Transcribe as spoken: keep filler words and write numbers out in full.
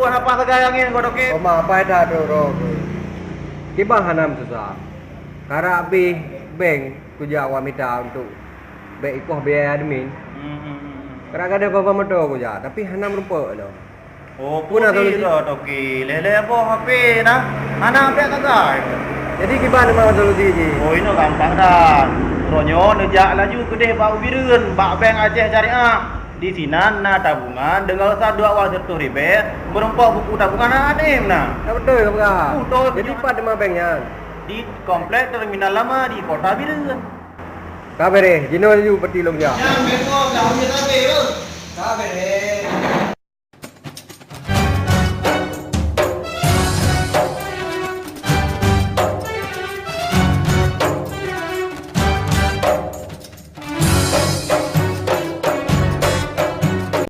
Buat apa sagai angin kau, Toke? Oma, apa dah tu, Bro? Kiban hana meususah. Karab abéh bank kujak awak mita untuk bèk ikoh biaya admin. Hmm, hmm, hmm, hmm. Karab gadôh baba moto kujak, tapi hana meurumpok lom. Oh, puna solusi? Putih lah, Toke. Lé-lé boh H P nah. Hana bèk sagai. Jadi kiban teuma solusi jih? Oh, inoe gampang dah. Uroe nyoe neujak laju keudeh bak u Bireuen, bak Bank Aceh Syariah. Di sinan na tabungan deungon saldo awak siratoh ribèe, meurumpok buku tabungan aneuk na. Ka beutôi ka peugah. Beutôi. Jadi pat teuma bank nyan? Di Komplek Terminal Lama di Kota Bireuen. Ka beureh, jinoe laju peuti lôn jak. Nyan bengong dah habéh-habéh tu. Ka beureh.